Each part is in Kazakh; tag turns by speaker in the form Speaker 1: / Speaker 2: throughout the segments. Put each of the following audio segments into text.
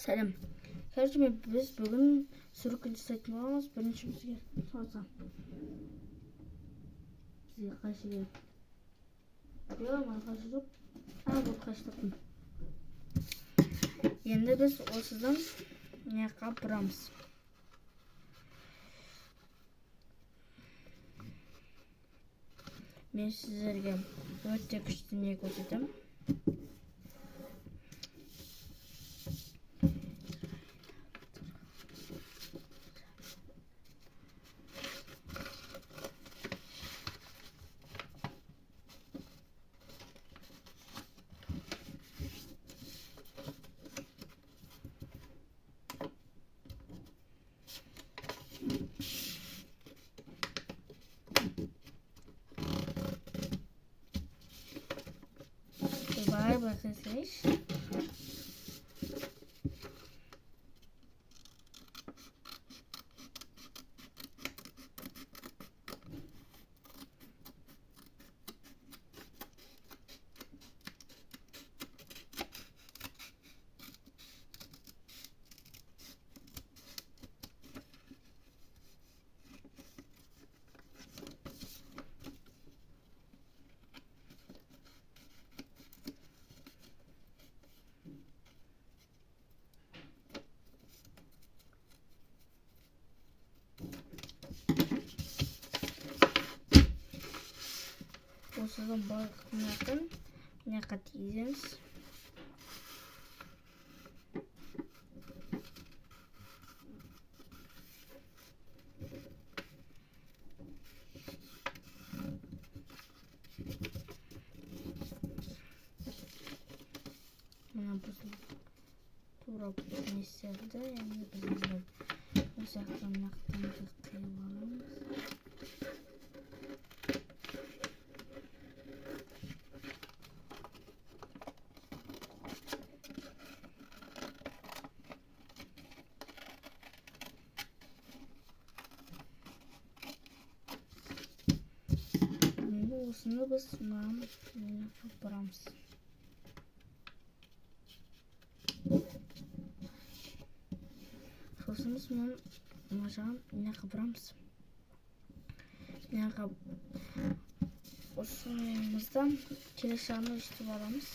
Speaker 1: Сәлем. Короче, біз бүгін сүркін жасайтын боламыз. Бірінші бізге соса. Бізге қайшы керек. Жоқ, маған қайшы жоқ. А, бұл қайшы таптым. Енді біз осыдан мына жаққа бұрамыз. Мен сіздерге өте күшті не көрсетемін. Былай былай қойсайшы. Осыдан былай мына жақтан мына жаққа тигіземіз. Мына біздің тура не істелді. Енді біз осы жақтан мына жақтан қиып аламыз. Енді осыны біз мына жаққа бұрамыз. Сосын біз мына жағын мына жаққа бұрамыз. Мына жаққа осымыздан келесі жағын өстіп аламыз.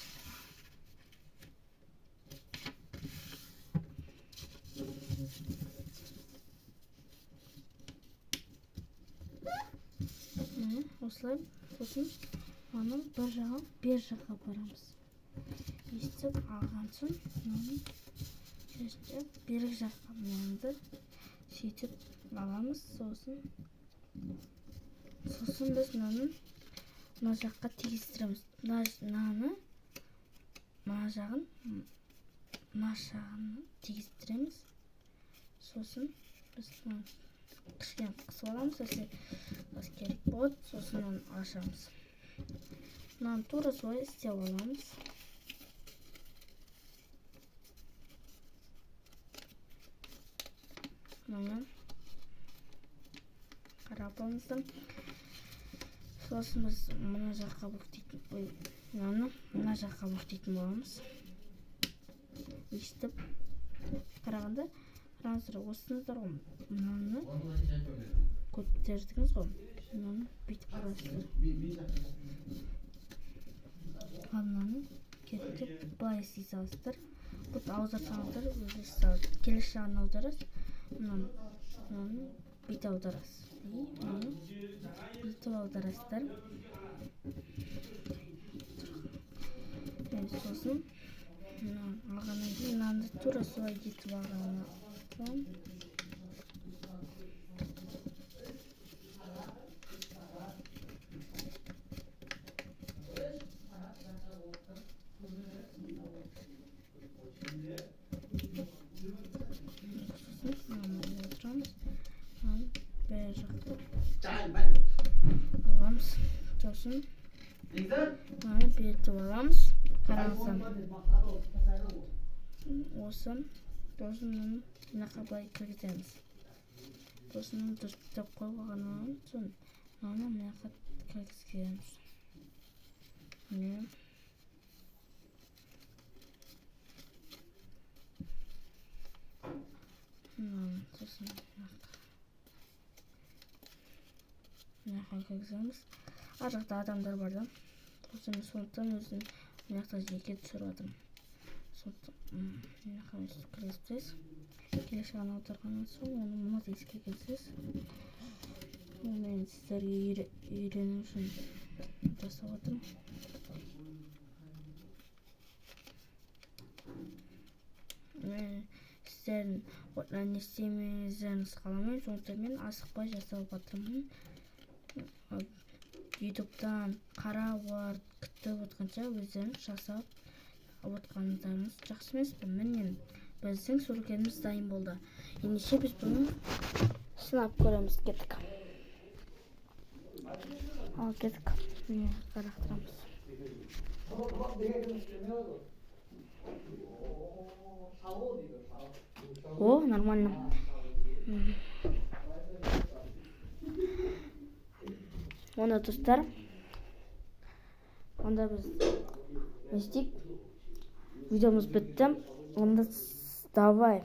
Speaker 1: Міне осылай. Сосын оның бір жағын бер жаққа апарамыз. Өстіп алған соң мынаны керісінше бергі жаққа мынаны сөйтіп аламыз. Сосын біз мынаны мына жаққа тигіздіреміз. Мынаны мына жағын мына жағын тигіздіреміз. Сосын біз мынаны кішкене қысып аламыз, если керек болады. Сосын мынаны ашамыз. Мынаны тура солай істеп аламыз. Мынаны қарап алыңыздар. Сосын біз мына жаққа бүктейтін, ой, мынаны мына жаққа бүктейтін боламыз. Өйстіп қарағанда қараңыздар, осыныздар ғой, мынаны көтердіңіз ғой, мынаны бүйтіп қоясыздар. Ал мынаны керектеп былай істей саласыздар. Бұны аударсаңыздар өзі салады. Келесі жағын аударасыз, мынаны бүйтіп аударасыз. И мынаны бүйтіп аударасыздар. Сосын мынаны алғаннан кейін мынаны тура солай етіп алғаннан соң отырамыз. Мынаны бер жақты аламыз. Сосын мынаны бүйтіп аламыз. Қараңыздар. Осы сосын мынаны мына жаққа былай кіргіземіз. Сосын мынаны дұрыстап қойып алғаннан соң мынаны мына жаққа кіргіземіз. Міне. Сосын мына жаққа кіргіземіз. Ар жақта адамдар бар да, сосын сондықтан өзім мына жақта жеке түсіріп жатырмын. Сондықтан мына жаққа өйстіп кіргізіп тастайсыз. Келесі жағын аударғаннан соң оны мына тесікке кіргізесіз. Ол мен сіздерге үйрену үшін жасап жатырмын. Мен сіздердің не істемеңіздеріңізді қаламаймын, сондықтан мен асықпай жасап жатырмын. Ютубтан қарап, олар күтіп отқанша, өздеріңіз жасап отқандарыңыз жақсы емес пе? Міне, біздің сурикеніміз дайын болды. Ендеше біз бұны сынап көреміз. Кеттік, ал кеттік, міне, лақтырамыз. О, нормально. Онда, достар, онда біз не істейік? Видеомыз бітті. Онда давай.